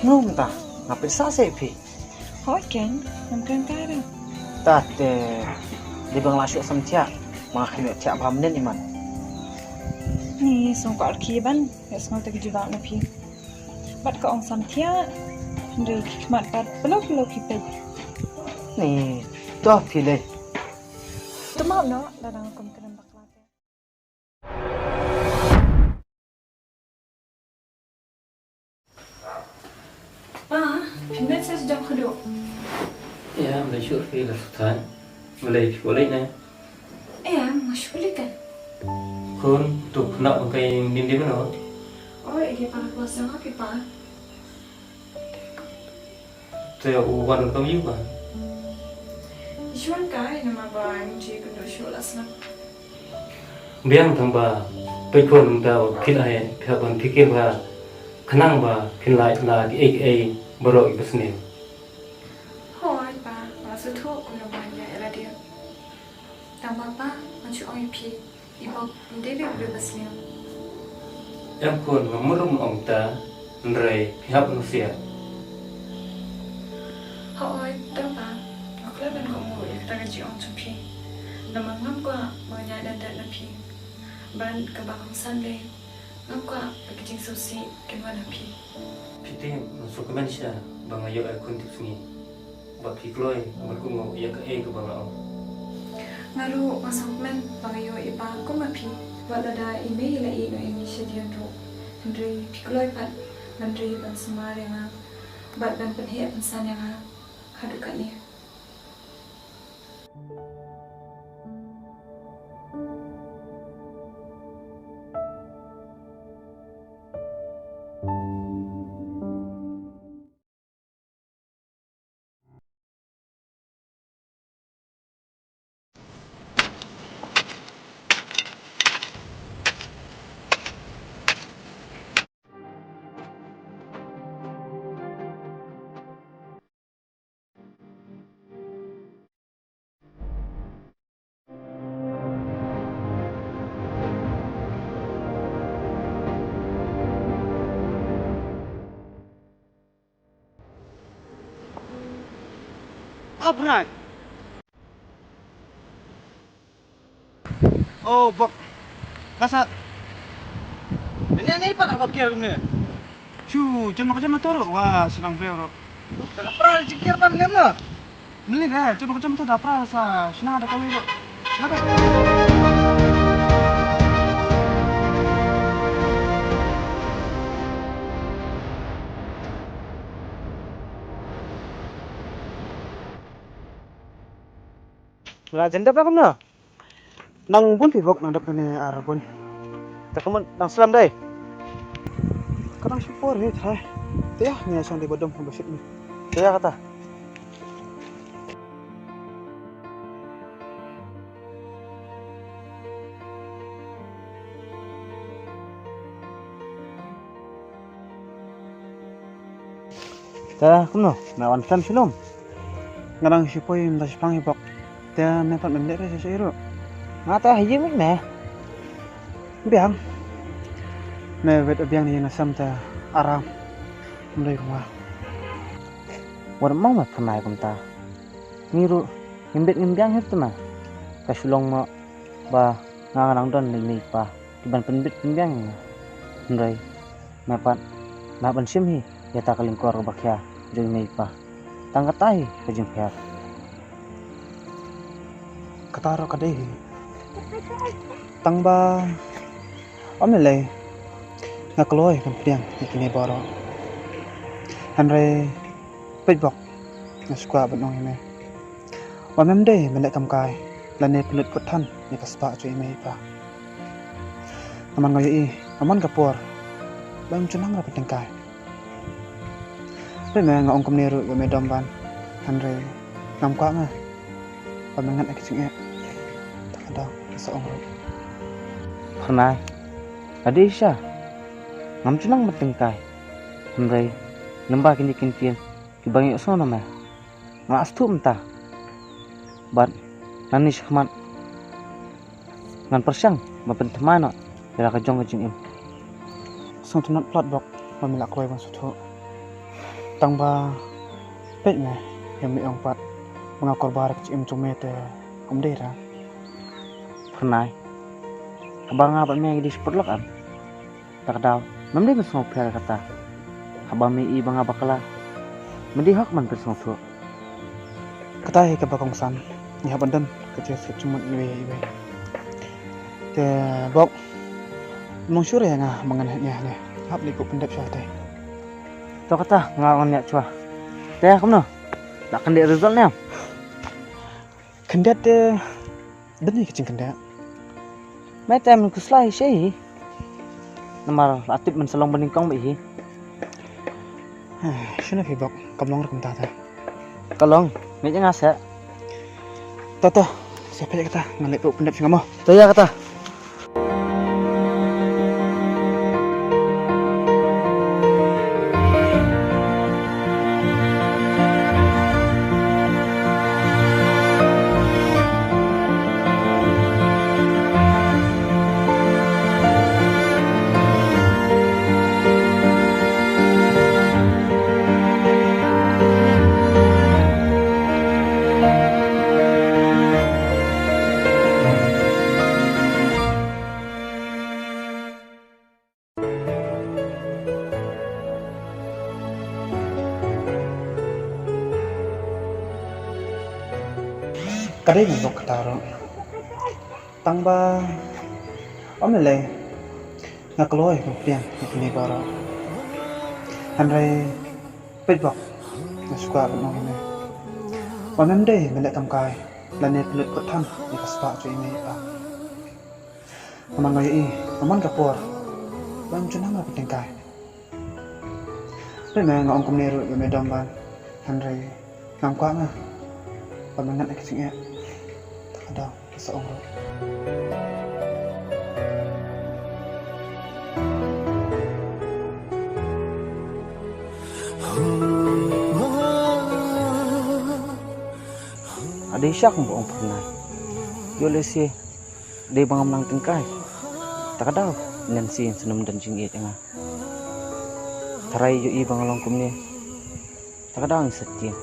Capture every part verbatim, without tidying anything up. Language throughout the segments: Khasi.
Num ta, nga pynsa se phi. Hoi ken, ngam kren kai ra. Ta te, di bang la shu sam thiah, ma khim thiah ba menen iman. Ni song ka arki ban, ya song ta ki jubak na phi. Bat ka ong sam thiah, ndri ki khmat pat, pelo pelo ki pej. Ni, to phi le. Tumau no, da dang kum kren bakla te. Pa, phi met sa sdang khudu. Ïa, mlei shuh phi la suthan. Mlei phi walei na. Ïa, ma shuh lei kan. Khun, tu khna ong kai din din no. Oh, ege pa la kwas dang api pa. Te u wan kam yu ba. Shuan kai nama ba ngi ji kundu shu la snap. Biang tang ba pei ko nung ta khil ai pha ban phikir ba khnang ba khin lai la ki ei ki ei baroh i basne. Hoi pa, ma su thu ku nung ban ya la dia. Tang ba pa, ma chu ong i phi. I bok, ym dei ba u dei ba sniew. Em khun, nga mut ruh ong ta, hynrei phi hap nasiat. Hooid, to pa. Nga klet ban kohnguh ïa kata ka jingong jong phi. Namar ngam kwah ba nga ïaid lyndet na phi. Bad kaba kongsan lei, ngam kwah ba ki jingsngewsih kin wan ha phi. Phi tip, nga sngewkmen shisha ba nga ïoh ïa khun tipsngi. Ba phi kloi ban kohnguh ïa kaei kaba nga ong. Nga ruh nga sngewkmen ba nga ïoh i pa kum ma phi. Wat lada i mei i la ïeh noh ïa ngi shadien ruh, hynrei phi kloi pat ban ri ban sumar ïa nga bad ban pynheh pynsan ïa nga haduh katne. Upright. Oh, bok. Kasa. Ini, ini pat apa kira ni? Shu, jem ko jem motor. Wah, senang bro. Kenapa jikir pan ni mah? Meli deh, jem ko jem motor dah pra sa. Sina ada kami kok. Sina ada. La jan dep la kumno? Nang bun phi bok nang dep kane ar bun. Te kumno nang slam dei? Ka nang shu por hi thai. Te ya, nia shang dei ba dom ba shit ni. Te ya kata. Te kumno, me wan khlem shilum? Nga dang shu poi mynta shipang hi bok. Te me pat mem leh re sha sha i ruh. Nga te ha ïing me. Biang. Me wet biang ni na sam te aram. Mlei kumwa. Wat mong me pynai kumta. Ngi ruh ngim bit ngim biang hi te ma. Ka shu long mo ba nga nga dang don lei mei pa. Ki ban pynbit pynbiang ïa nga. Hynrei me pat me hap ban shim hi ïa ta ka lyngkor kaba khia jong i mei i pa. Tang kata hi ka jingpher. Kata ruh ka dei hi. Tang ba ym lei nga kloi ban pdiang ïa kine baroh. Hynrei peit bok nga shu kwah ban ong ïa me. Wat mem dei ban leh kam kai lane pynlut kut than ïa ka spah jong i mei i pa. Namar nga ïohi nga mon ka por ba ym ju nang ra pyntyngkai. Peit me nga ong kumne ruh ïa me dom ban hynrei ngam kwah me ba me ngat ïa ka jingeh. Ta ka dang ka sa ong ruh. Phyrnai, la dei shisha ngam ju nang pyntyngkai hynrei lyngba kine ki ktien kiba ngi ïohsngew na me. Nga la sngewthuh mynta. Bad nangne shakhmat ngan pyrshang ban pynthymmai noh ïa la ka jong ka jingim. Sngewtynnat palat bok ba me la kloi ban sngewthuh. Tang ba peit me, ïa me ong pat ba nga kyrpad ka jingim jong me te ym dei ra. Phyrnai, haba nga bad me ngi dei shu pyrlok em, ta ka daw mem dei ban sngewpher kata. Haba me i ba nga bakla, me dei hok ban pynsngewthuh. Kata hi kaba kongsan, ngi hap ban don ka jingsngewthuh jingmut iwei ïa iwei. Te Bok, mong shuh re ïa nga ba ngan heh ïa ngi hap leit buh pyndep sha te. To kata nga ngan ïa chwa. Te kumno, la khyndiat result ne em? Khyndiat te, dang ïa ka jingkhyndiat. Me te men khuslai shi hi. Namar la tip men sa long ba nyngkong beit hi. Shano phi Bok, kam long ruh kumta te. Ka long, ngeit ïa nga seh. To to, sa peit kata, ngan leit buh pyndep sha nga mo. To ïa kata. Ka dei ban bok kata ruh. Tang ba ym lei lei nga kloi ban pdiang ïa kine baroh. Hynrei peit bok, nga shu kwah ban ong ïa me ba mem dei ban leh kam kai lane pynlut kut than ïa ka spah jong i mei i pa. Namar nga ïohi ba man ka por ba ym ju nang la pyntyngkai. Peit me, nga ong kumne ruh ïa me Dom ban, hynrei ngam kwah nga ba me ngat ïa ka jingeh. Ta ka daw ki sa ong ruh. Ka dei sha kum ba ong Phyrnai, ïoh lehse dei ba ngam nang tyngkai. Ta ka daw i Nancy yn sa nym don jingïeit ïa nga. Tharai ïohi ba nga long kumne, ta ka daw yn sa tieng.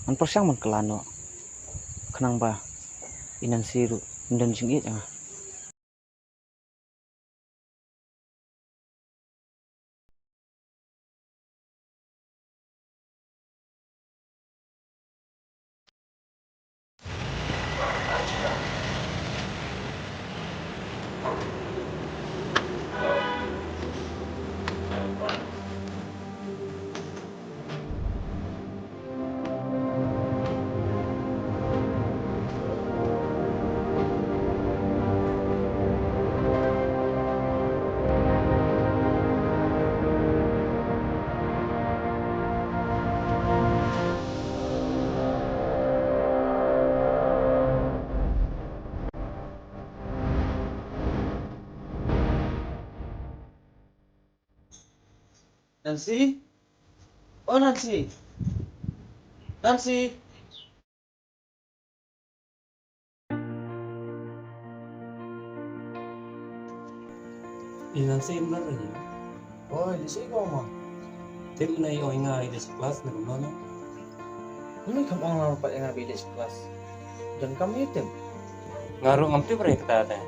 Ngan pyrshang ban kylla noh khnang ba i Nancy ruh yn don jingïeit ïa nga. Nancy? Oh, Nancy. Nancy. I Nancy em rat lagi. Oi, di sini kau mah. Tip na i oi nga i dis class ni kumno no. Ini kam ong lang pat ïa nga ba i dis class. Dan kam i tip. Nga ruh ngam tip re kata te.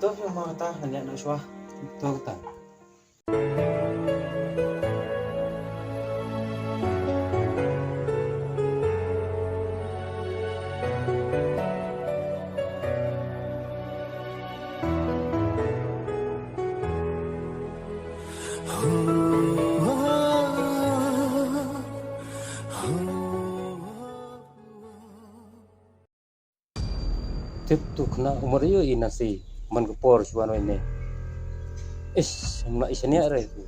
To phi ma kata ngan ïa na shwa. To kata. Tip tu khynnah umar ïoh i Nancy man ka por shuwa noi ne. Ish, em na i shaniah re tu.